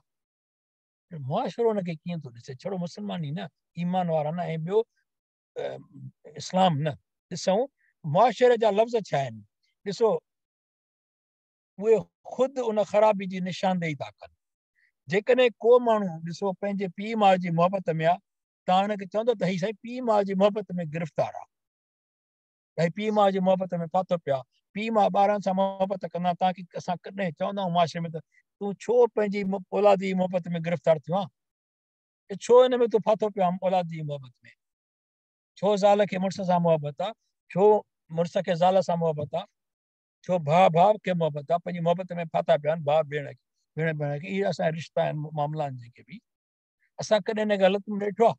معاشرو ان کي ڪيئن ٿو ڏسي؟ ڇڙو مسلمان ئي نه، ايمان وارا نه ۽ ٻيو اسلام نه، ڏسون معاشري جا لفظ ڇا آهن. ڏسو اهي خود ان خرابي جي نشاندهي ٿا ڪن. جيڪڏهن ڪو ماڻهو ڏسو پنهنجي پيء ماء جي محبت ۾ آ، توهان هن کي چوندو ته هي سائين پيء ماء جي محبت ۾ گرفتار آ، ڀئي پيء ماء جي محبت ۾ ڦاٿو پيو آ، پيء ماء ٻارن سان محبت ڪندا، توهان کي اسان ڪڏهن چوندا آهيون معاشري ۾ ته تون ڇو پنهنجي اولاد جي محبت ۾ گرفتار ٿيو آن، ڇو ان ۾ تون ڦاٿو پيو آن اولاد جي محبت ۾، ڇو زال کي مڙس سان محبت آ، ڇو مڙس کي زال سان محبت آ، ڇو ڀاء ڀاء کي محبت آ، پنهنجي محبت ۾ ڦاٿا پيا آهن ڀاء ڀيڻ کي، ڀيڻ ڀيڻ کي. اهي اسان جا رشتا آهن معاملا آهن جيڪي به اسان ڪڏهن ان کي غلط ۾ ڏٺو آ؟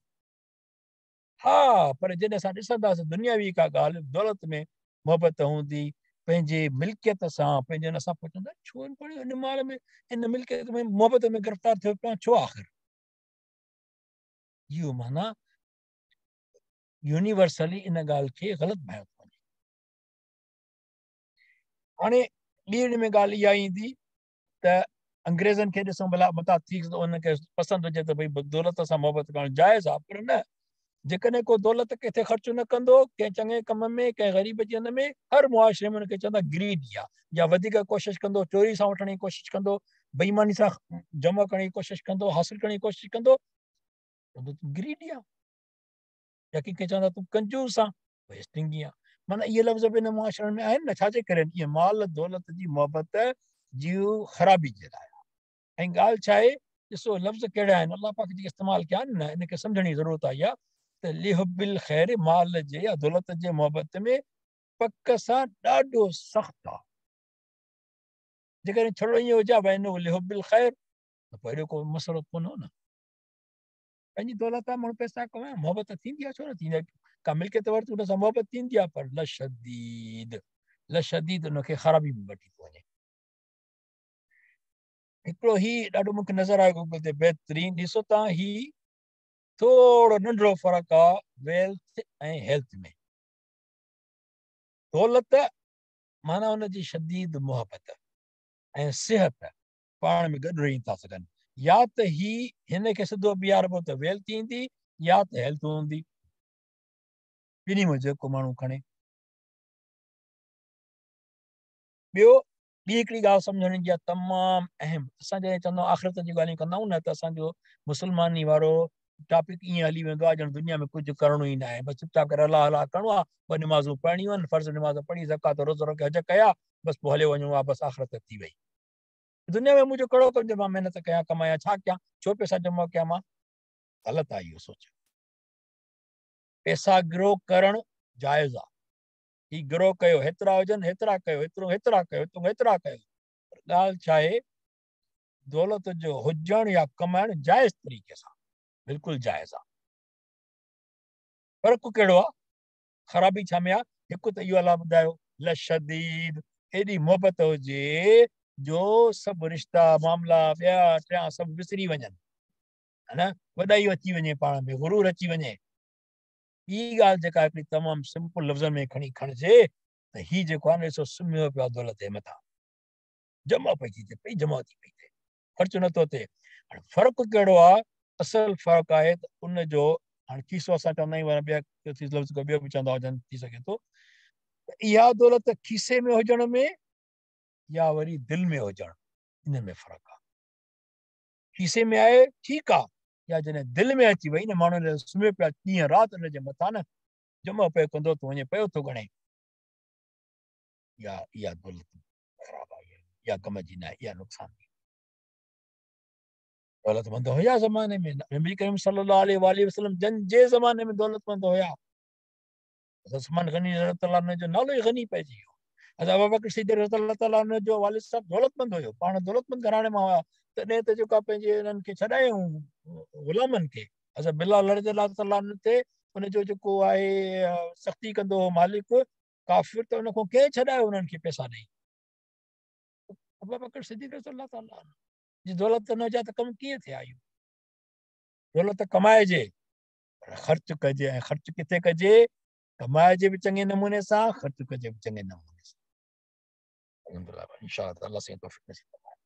ها، پر جڏهن اسان ڏسنداسين دنياوي ڪا ڳالهه دولت ۾ محبت هوندي پنهنجي ملڪيت سان پنهنجي ان سان پوء چوندا ڇو ان مال ۾ ان ملڪيت ۾ محبت ۾ گرفتار ٿيو پيو ڇو آخر؟ اهو معنيٰ يونيورسلي ان ڳالهه کي غلط ڀانيو ٿو وڃي. هاڻي ٻي ان ۾ ڳالهه اها ايندي ته انگريزن کي ڏسون ڀلا متان ٿي سگهي انهن کي پسند هجي ته ڀئي دولت سان محبت ڪرڻ جائز آهي، پر نه، جيڪڏهن ڪو دولت ڪٿي خرچ نه ڪندو ڪنهن چڱي ڪم ۾ ڪنهن غريب جي ان ۾، هر معاشري ۾ ان کي چوندا گريڊي آهي، يا وڌيڪ ڪوشش ڪندو، چوري سان وٺڻ جي ڪوشش ڪندو، بيماني سان جمع ڪرڻ جي ڪوشش ڪندو، حاصل ڪرڻ جي ڪوشش ڪندو، چوندو تون گريڊي آهي، يا ڪنهن کي چوندا تون ڪنجوس آهين، ويسٽنگي آهي. معنيٰ اهي لفظ به ان معاشرن ۾ آهن نه، ڇا جي ڪري؟ اهي مال دولت جي محبت جي خرابي جي لاء آهي. ۽ ڳالهه ڇا آهي، ڏسو لفظ ڪهڙا آهن الله پاڪ جيڪي استعمال ڪيا آهن نه، ان کي سمجهڻ جي ضرورت آهي اها ته لحب الخير مال جي يا دولت جي محبت ۾ پڪ سان ڏاڍو سخت آهي. جيڪڏهن ڇڙو ائين هجي ها ڀئي انه لحب الخير ته پوء اهڙو ڪو مسئلو ڪونه هو نه. پنهنجي دولت آهي، ماڻهو پئسا ڪمائي، محبت ٿيندي آهي، ڇو نه ٿيندي آهي؟ ڪا ملڪيت ورتي ان سان محبت ٿيندي آهي، پر لشديد، لشديد ان کي خرابي ۾ وٺي ٿو وڃي. هڪڙو هي ڏاڍو مونکي نظر آيو گوگل تي بهترين، ڏسو تان هي ٿورو ننڍڙو فرق آهي ويلٿ ۽ هيلٿ ۾. دولت معنيٰ ان جي شديد محبت ۽ صحت پاڻ ۾ گڏ رهي ٿا سگهن. يا ته هي هن کي سڌو بيهاربو ته ويلٿ ايندي يا ته هيلٿ هوندي، ٻنهي مان جيڪو ماڻهو کڻي. ٻيو ٻي هڪڙي ڳالهه سمجهڻ جي آهي تمام اهم. اسان جڏهن چوندا آهيون آخرت جون ڳالهيون ڪندا آهيون نه ته اسان جو مسلماني وارو ٽاپڪ ائين هلي ويندو آهي ڄڻ دنيا ۾ ڪجهه ڪرڻو ئي ناهي، بس چپ چاپ ڪري الله الله ڪرڻو آهي، ٻه نمازون پڙهڻيون آهن، فرض نماز پڙهي زڪوات روزو رکي حج ڪيا، بس پوء هليو وڃڻو آهي، بس آخرت ٿي وئي. دنيا ۾ منهنجو ڪهڙو ڪم جو مان محنت ڪيان ڪمايان ڇا ڪيان، ڇو پئسا جمع ڪيان مان؟ غلط آهي اهو سوچ. پئسا گرو ڪرڻ جائز آهي، هي گرو ڪيو هيترا هجن هيترا ڪيو هيترو هيترا ڪيو هيترو هيترا ڪيو، پر ڳالهه ڇا آهي دولت جو هجڻ يا ڪمائڻ جائز طريقي سان بلڪل جائز آهي. فرق ڪهڙو آهي، خرابي ڇا ۾ آهي؟ هڪ ته اهو الله ٻڌايو لشديد، ايڏي محبت هجي جو سڀ رشتا معاملا ٻيا ٽيا سڀ وسري وڃن، ها نه، وڏائي اچي وڃي پاڻ ۾ غرور اچي وڃي. ٻي ڳالهه جيڪا هڪڙي تمام سمپل لفظن ۾ کڻي کڻجي ته هي جيڪو آهي نه ڏسو سمهيو پيو آهي دولت جي مٿان، جمع پئي ٿي ٿئي، پئي جمع ٿي پئي ٿئي، خرچ نٿو ٿئي. هاڻي فرق ڪهڙو آهي؟ اصل فرق آهي ته ان جو هاڻي کيسو اسان چوندا آهيون، ورنه ٻيا لفظ ڪو ٻيو به چوندا هجن، ٿي سگهي ٿو ته اها دولت کيسي ۾ هجڻ ۾ يا وري دل ۾ هجڻ، ان ۾ فرق آهي. کيسي ۾ آهي ٺيڪ آهي، يا جڏهن دل ۾ اچي وئي نه، ماڻهو سمهيو پيو آهي ڏينهن رات ان جي مٿان نه جمع پيو ڪندو ٿو وڃي، پيو ٿو ڳڻي، يا اها دولت خراب آهي، اها ڪم جي نه آهي، اها نقصان ٿي. دولتمند هيا زماني ۾ نبي ڪريم صلي الله عليه وآله وسلم جن جي زماني ۾ دولتمند هيا. حضرت عثمان غني رضي الله عنه جو نالو ئي غني پئجي ويو. حضرت ابوبڪر صديق رضي الله تعالٰي عنه جو والد صاحب دولتمند هيو، پاڻ دولتمند گهراڻي مان هيا، تڏهن ته جيڪا پنهنجي انهن کي ڇڏايائون غلامن کي. حضرت بلال رضي الله تعالٰي عنه تي ان جو جيڪو آهي سختي ڪندو هو مالڪ ڪافر، ته ان کان ڪنهن ڇڏايو انهن کي پئسا ڏئي؟ ابوبڪر صديق رضي الله تعالٰي عنه جي دولت نه هجي ته ڪم ڪيئن ٿئي؟ آيو دولت ڪمائجي پر خرچ ڪجي، ۽ خرچ ڪٿي ڪجي؟ ڪمائجي به چڱي نموني سان، خرچ ڪجي به چڱي نموني سان. الحمدلله انشاء الله الله سائين توفيق نصيب فرمائي.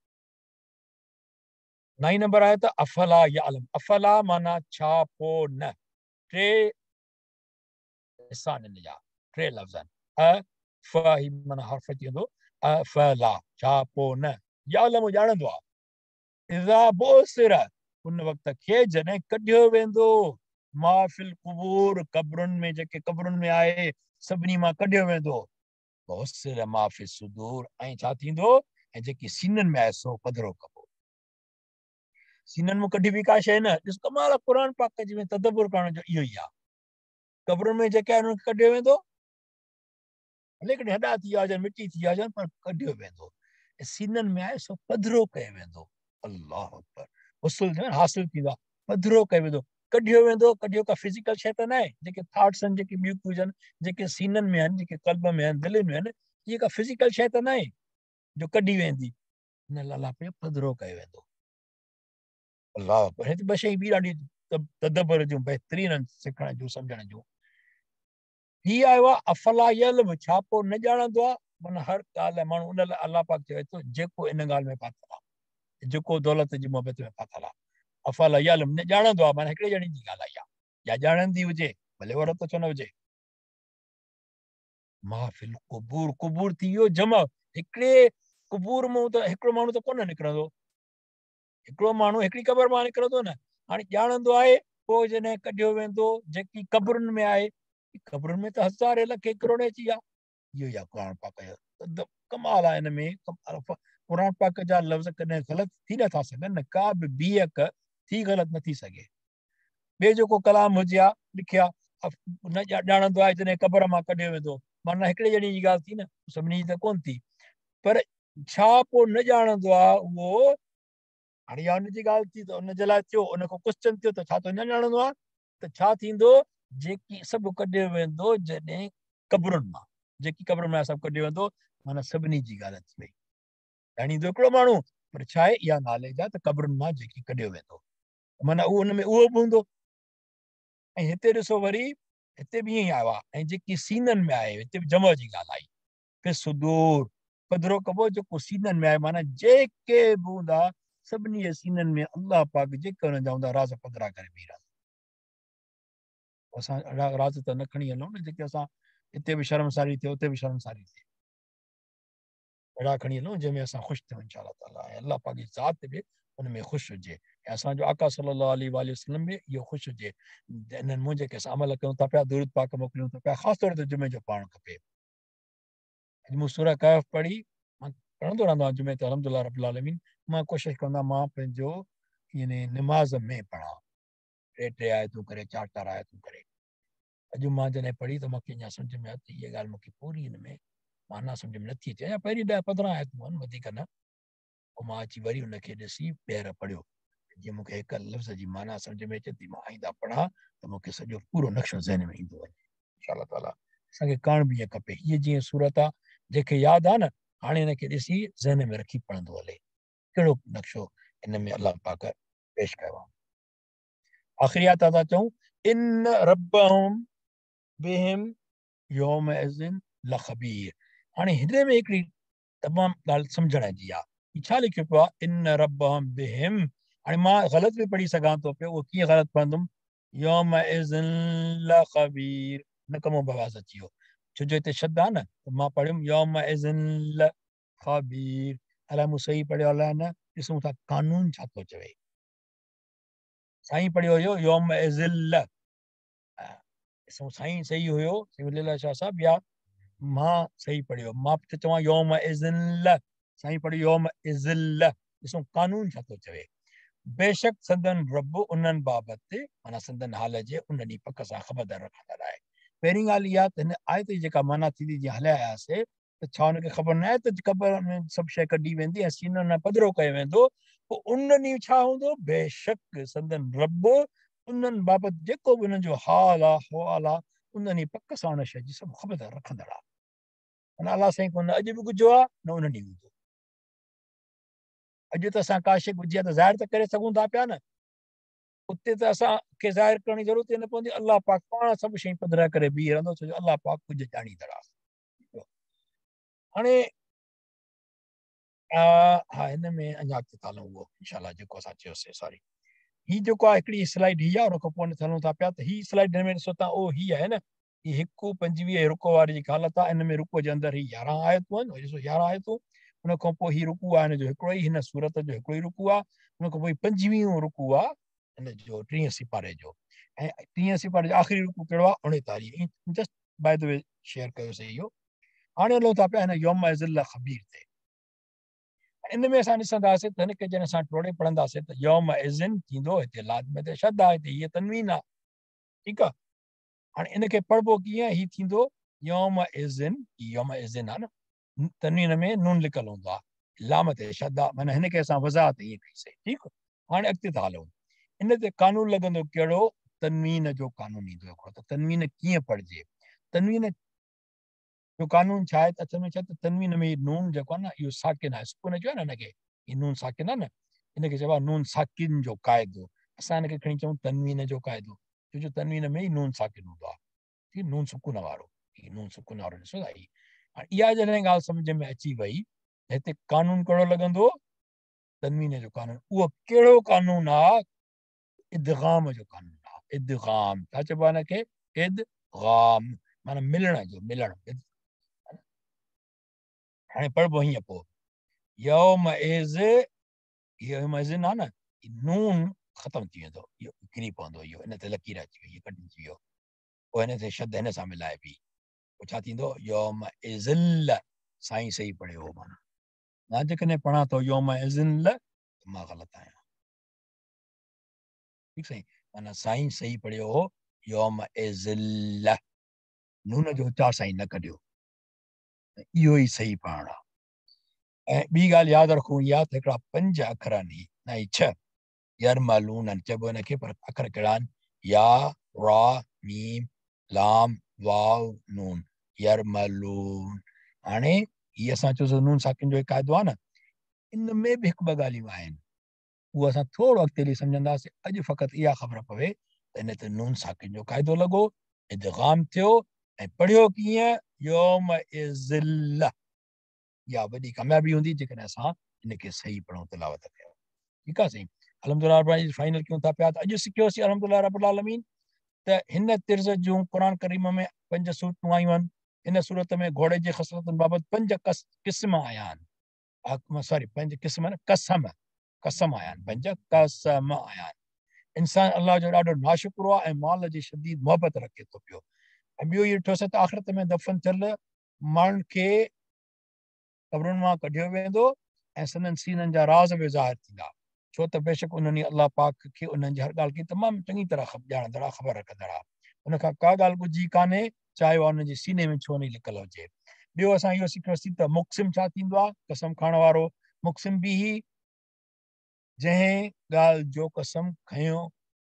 نائين نمبر آهي ته افلا يعلم، افلا معنی ڇا پو نه، ٽي حصا آهن ان جا، ٽي لفظ آهن، ا ف هي معنی حرف اچي ويندو، ا ف لا، ڇا پو نه، يعلم ڄاڻندو آهي، اذا بعثر ان وقت کي جڏهن ڪڍيو ويندو، ما فی القبور قبرن ۾ جيڪي قبرن ۾ آهي سڀني مان ڪڍيو ويندو، وحصل ما فی الصدور ۽ ڇا ٿيندو، ۽ جيڪي سينن ۾ آهي سو پڌرو ڪبو. سينن مان ڪڍي به ڪا شيء نه، ڏس ڪمال آهي قرآن پاڪ جي ۾ تدبر ڪرڻ جو اهو ئي آهي. قبرن ۾ جيڪي آهن انهن کي ڪڍيو ويندو، ڀلي ڪڏهن هڏا ٿي ويا هجن مٽي ٿي ويا هجن پر ڪڍيو ويندو، ۽ سينن ۾ آهي سو پڌرو ڪيو ويندو. الله اڪبر، حصول جو حاصل ٿيندو آهي، پڌرو ڪيو ويندو، ڪڍيو ويندو. ڪڍيو ڪا فزيڪل شيء ته ناهي، جيڪي ٿاٽس آهن، جيڪي ٻيون ڪجهه آهن، جيڪي سينن ۾ آهن، جيڪي قلب ۾ آهن، دلين ۾ آهن، اهي ڪا فزيڪل شيء ته ناهي جو ڪڍي ويندي، ان لاء الله پيو پڌرو ڪيو ويندو. الله اڪبر، هت ٻه شيون ٻي ڏاڍي تدبر جون بهترين آهن، سکڻ جون سمجهڻ جون. هي آيو آهي افلا يعلم، ڇا پوء نه ڄاڻندو آهي؟ معنيٰ هر ڳالهه ماڻهو ان لاء الله پاڪ چوي ٿو جيڪو ان ڳالهه ۾ ڦاٿل آهي، جيڪو دولت جي محبت ۾ ڦاٿل آهي. افلا يعلم نه ڄاڻندو آهي، معنيٰ هڪڙي ڄڻي جي ڳالهه آئي آهي، يا ڄاڻندي هجي ڀلي عورت ڇو نه هجي. ما فی القبور، قبور ٿي ويو جمع، هڪڙي قبور مان ته هڪڙو ماڻهو ته ڪونه نڪرندو، هڪڙو ماڻهو هڪڙي قبر مان نڪرندو نه. هاڻي ڄاڻندو آهي پوء جڏهن ڪڍيو ويندو جيڪي قبرن ۾ آهي، قبرن ۾ ته هزارين لکين ڪروڙين اچي ويا. اهو ئي آهي قرآن پاڪ جو ڪمال آهي. هن ۾ قرآن پاڪ جا لفظ ڪڏهن غلط ٿي نٿا سگهن، نه ڪا به بيهڪ ٿي غلط نٿي سگهي. ٻئي جيڪو ڪلام هجي ها لکيا نه ڄاڻندو آهي جڏهن قبر مان ڪڍيو ويندو، معنيٰ هڪڙي ڄڻي جي ڳالهه ٿي نه، سڀني جي ته ڪونه ٿي. پر ڇا پوء نه ڄاڻندو آهي اهو؟ هاڻي اها ان جي ڳالهه ٿي ته ان جي لاء ٿيو، ان کان ڪوشچن ٿيو ته ڇا تون نه ڄاڻندو آهي ته ڇا ٿيندو جيڪي سڀ ڪڍيو ويندو جڏهن قبرن مان، جيڪي قبرن مان سڀ ڪڍيو ويندو، معنيٰ سڀني جي ڳالهه ٿي وئي. ڄاڻيندو هڪڙو ماڻهو، پر ڇا آهي اها ناليج آهي ته قبرن مان جيڪي ڪڍيو ويندو، معنيٰ اهو ان ۾ اهو به هوندو. ۽ هتي ڏسو وري هتي به ائين ئي آيو آهي، ۽ جيڪي سينن ۾ آهي، هتي به جمع جي ڳالهه آئي، في الصدور، پڌرو ڪبو جيڪو سينن ۾ آهي، معنيٰ جيڪي به هوندا سڀني جي سينن ۾ الله پاڪ جيڪي انهن جا هوندا راز پڌرا ڪري بيهي رهندا. اسان اهڙا راز ته نه کڻي هلون نه جيڪي اسان هتي به شرمساري ٿئي اتي به شرمساري ٿئي. اهڙا کڻي هلون جنهن ۾ اسان خوش ٿيون انشاء الله تعالٰي ۽ الله پاڪ جي ذات به ان ۾ خوش هجي ۽ اسان جو آقا صلي الله عليه واٰله وسلم به اهو خوش هجي انهن منهنجي کي اسان عمل ڪيون ٿا پيا، درود پاڪ موڪليون ٿا پيا، خاص طور تي جمعي جو پاڻ کپي. اڄ مون سوره ڪهف پڙهي، مان پڙهندو رهندو آهيان جمعي تي الحمدلله رب العالمين، مان ڪوشش ڪندو آهيان مان پنهنجو يعني نماز ۾ پڙهان ٽي ٽي آيتون ڪري چار چار آيتون ڪري. اڄ مان جڏهن پڙهي ته مونکي اڃا سمجهه ۾ آيو ته هيء ڳالهه مونکي پوري هن ۾ معنيٰ سمجهه ۾ نٿي اچي، اڃا پهرين 10 15 آيتون آهن وڌيڪ نه. پوء مان اچي وري ان کي ڏسي ٻيهر پڙهيو ته جيئن مونکي هڪ لفظ جي معنيٰ سمجهه ۾ اچي ته مان آئنده پڙهان ته مونکي سڄو پورو نقشو ذهن ۾ ايندو وڃي. انشاء الله تعاليٰ اسان کي ڪرڻ به ائين کپي. هيء جيئن صورت آهي جنهن کي ياد آهي نه، هاڻي هن کي ڏسي ذهن ۾ رکي پڙهندو هلي ڪهڙو نقشو هن ۾ الله پاڪ پيش ڪيو آهي. آخري آيت ٿا چئون ان ربهم بهم يومئذ لخبير. هاڻي هن ۾ هڪڙي تمام ڳالهه سمجهڻ جي آهي، هي ڇا لکيو پيو آهي ان ربهم بهم؟ هاڻي مان غلط به پڙهي سگهان ٿو پيو، اهو ڪيئن غلط پڙهندم؟ يومئذ لخبير، نڪ مان به آواز اچي ويو ڇو جو هتي شد آهي نه، ته مان پڙهيم يومئذ لخبير، الائي مون صحيح پڙهيو الائي نه، ڏسون ٿا قانون ڇا ٿو چوي. سائين پڙهيو هيو يوم ازل، ڏسون سائين صحيح هيو سائين ولي الله شاهه صاحب يا مان صحيح پڙهيو؟ مان ته چوان يوم ازل، سائين پڙهيو يوم ازل. ڏسون قانون ڇا ٿو چوي. بيشڪ سندن رب انهن بابت معنيٰ سندن حال جي ان ڏينهن پڪ سان خبردار رکندڙ آهي. پهرين ڳالهه اها ته هن آيت جي جيڪا معنيٰ ٿيندي جيئن هليا آياسي ته ڇا ان کي خبر نه آهي ته قبر ۾ سڀ شيء ڪڍي ويندي ۽ سينن ۾ پڌرو ڪيو ويندو، پوء ان ڏينهن ڇا هوندو؟ بيشڪ سندن رب انهن بابت جيڪو به انهن جو حال آهي، احوال آهي، ان ڏينهن پڪ سان ان شيء جي سڀ خبردار رکندڙ آهي. معنيٰ الله سائين کان نه اڄ به ڳجهو آهي نه ان ڏينهن هوندو. اڄ ته اسان ڪا شيء ڳجهي آهي ته ظاهر ته ڪري سگهون ٿا پيا نه، اتي ته اسان کي ظاهر ڪرڻ جي ضرورت ئي نه پوندي، الله پاڪ پاڻ سڀ شيون پڌرا ڪري بيهي رهندو، ڇو جو الله پاڪ ڪجهه ڄاڻيندڙ آهي. هاڻي ها هن ۾ اڃا اڳتي ٿا هلون اهو انشاء الله جيڪو اسان چيوسين سوري هي جيڪو آهي هڪڙي سلائيڊ هي آهي ان کان پوء هلون ٿا پيا ته هي سلائيڊ هن ۾ ڏسو ٿا اهو هي آهي نه هي هڪ 25 رڪوع واري جيڪا حالت آهي ان ۾ رڪوع جي اندر هي 11 آيتون آهن ڏسو 11 آيتون ان کان پوء هي رڪوع آهي هن جو هڪڙو ئي هن سورت جو هڪڙو ئي رڪوع آهي ان کان پوء 25 رڪوع آهي هن جو 30 سيپاري جو ۽ 30 سيپاري جو آخري رڪوع ڪهڙو آهي 39. Just by the way share ڪيوسي اهو. هاڻي هلون ٿا پيا هن يوم ذل خبير تي. ان ۾ اسان ڏسنداسين ته هن کي جڏهن اسان ٽوڙي پڙهنداسين ته يوم اذن ٿيندو، هتي لاد ۾ ته شد آهي، هتي هيء تنوين آهي، ٺيڪ آهي. هاڻي ان کي پڙهبو ڪيئن؟ هي ٿيندو يوم اذن، هي يوم اذن آهي نه، تنوين ۾ نون لڪل هوندو آهي، لام تي شد آهي، معنيٰ هن کي اسان وضاحت ائين ڪئيسين، ٺيڪ. هاڻي اڳتي ٿا هلون، ان تي قانون لڳندو ڪهڙو؟ تنوين جو قانون ايندو هڪڙو ته تنوين ڪيئن پڙهجي. تنوين جو قانون ڇا آهي؟ اصل ۾ ڇا ته تنوين ۾ نون جيڪو آهي نه اهو ساڪن آهي، سڪون اچيو آهي نه هن کي، هي نون ساڪن آهي نه، ان کي چئبو آهي نون ساڪن جو قاعدو. اسان هن کي کڻي چئون تنوين جو قاعدو، ڇو جو تنوين ۾ ئي نون ساڪن هوندو آهي، ٺيڪ، نون سڪون وارو، هي نون سڪون وارو ڏسو ٿا هي. هاڻي اها جڏهن ڳالهه سمجهه ۾ اچي وئي ته هتي قانون ڪهڙو لڳندو؟ تنوين جو قانون. اهو ڪهڙو قانون آهي؟ ادغام جو قانون آهي. ادغام ڇا چئبو آهي هن کي؟ ادغام معنيٰ ملڻ جو، ملڻ. هاڻي پڙهبو هيئن پوء يوم اذ، يوم اذ آهي نه، نون ختم ٿي ويندو، اهو ڪري پوندو، اهو ان تي لڪير اچي وئي، اهو ڪٽجي ويو، پوء هن تي شد هن سان ملائبي، پوء ڇا ٿيندو؟ يوم اذل. سائين صحيح پڙهيو هو، معنيٰ مان جيڪڏهن پڙهان ٿو يوم اذل ته مان غلط آهيان، ٺيڪ سائين، معنيٰ سائين صحيح پڙهيو هو يوم اذل، نون جو اچار سائين نه ڪڍيو، اهو ئي صحيح پڙهڻ آهي. ۽ ٻي ڳالهه ياد رکون اها ته هڪڙا 5 اکر آهن، هي نه هي 6 يرملون آهن چئبو هن کي، پر اکر ڪهڙا آهن؟ يا، را، ميم، لام، واو، نون، يرملون. هاڻي هي اسان چيوسين نون ساڪن جو هڪ قاعدو آهي نه، ان ۾ به هڪ ٻه ڳالهيون آهن، اهو اسان ٿورو اڳتي هلي سمجهنداسين. اڄ فقط اها خبر پوي ته ان تي نون ساڪن جو قاعدو لڳو، ادغام ٿيو ۽ پڙهيو ڪيئن؟ يوم ازل. اها وڏي ڪاميابي هوندي جيڪڏهن اسان ان کي صحيح پڙهون، تلاوت ڪيون. ٺيڪ آهي سائين، الحمدلله رب العالمين فائنل ڪيون ٿا پيا ته اڄ سکيوسين الحمدلله رب العالمين ته هن طرز جون قرآن ڪريم ۾ 5 سورتون آيون آهن. هن سورت ۾ گهوڙي جي خصلتن بابت 5 قسم آيا آهن. सॉरी पंज क़िस्म न, कसम कसम आया आहिनि, पंज कसम आया आहिनि। इंसान अलाह जो ॾाढो नाशुक्रो आहे ऐं माल जी शदीद मोहबत रखे थो पियो। ऐं ॿियो इहो ॾिठोसीं त आख़िरत में दफ़न थियल माण्हुनि खे क़बरुनि मां कढियो वेंदो ऐं संदन सीननि जा राज़ बि ज़ाहिर थींदा, छो त बेशक उन्हनि अलाह पाक खे उन्हनि जी हर ॻाल्हि खे तमामु चङी तरह ॼाणंदड़ आहे, ख़बर रखंदड़ आहे। उनखां का ॻाल्हि ॻुझी कान्हे, चाहे उहा उन्हनि जे सीने में छो न लिकियलु हुजे। ॿियो असां इहो सिखियोसीं त मुक़सिम छा थींदो आहे, कसम खाइण वारो। मुक़सिम बि ही जंहिं ॻाल्हि जो कसम खयो,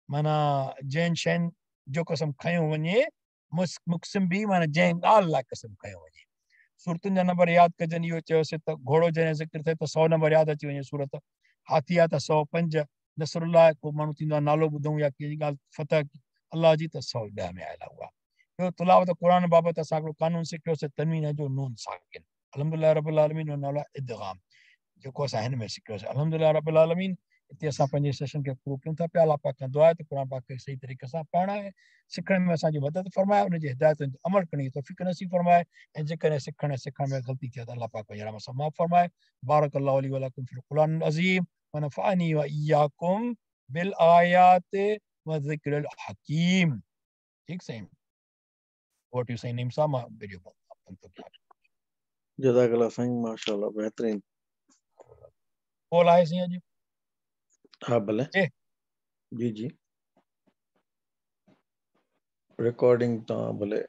माना जंहिं शयुनि जो कसम खयो वञे, मुक़सिम बि माना जंहिं ॻाल्हि लाइ कसम खयो वञे। सूरतुनि जा नंबर यादि कजनि, इहो चयोसीं त घोड़ो जॾहिं ज़िक्र थिए त 100 नंबर यादि अची वञे सूरत, हाथी आहे त 105, नसरुल्लाह को माण्हू थींदो आहे नालो ॿुधूं या कंहिंजी ॻाल्हि फतह अलाह जी त 110 में आयल आहे उहा। ॿियो तिलावत क़ुर बाबति असां हिकिड़ो कानून सिखियोसीं, तनवीन जो नून साकिन, अल्हम्दुलिल्लाह रब्बिल आलमीन जो नालो आहे इदगाम, जेको असां हिन में सिखियोसीं। अल्हम्दुलिल्लाह रब्बिल आलमीन। हिते असां पंहिंजे सेशन खे पूरो कयूं था पिया। अलाह पाक खां दुआ आहे त क़ुर पाक खे सही तरीक़े सां पढ़ण ऐं सिखण में असांजी मदद फरमाए, उनजी हिदायतुनि ते अमल करण जी तौफ़ीक़ नसीब फरमाए ऐं जेकॾहिं सिखण ऐं सेखारण में ग़लती थिए त अलाह पाक पंहिंजी रहम सां माफ़ फरमाए। बारक अल्लाहु ली व लकुम फिल क़ुरानिल अज़ीम व नफ़अनी व इय्याकुम बिल आयात व ज़िक्रिल हकीम। ठीक साईं, what you साईं नेम साहब, मां वीडियो बंदि थो कयां। जज़ाकल्लाह साईं, माशाअल्लाह बहितरीन। कॉल आहे साईं अॼु? हा भले, जी जी, रिकॉर्डिंग तव्हां भले।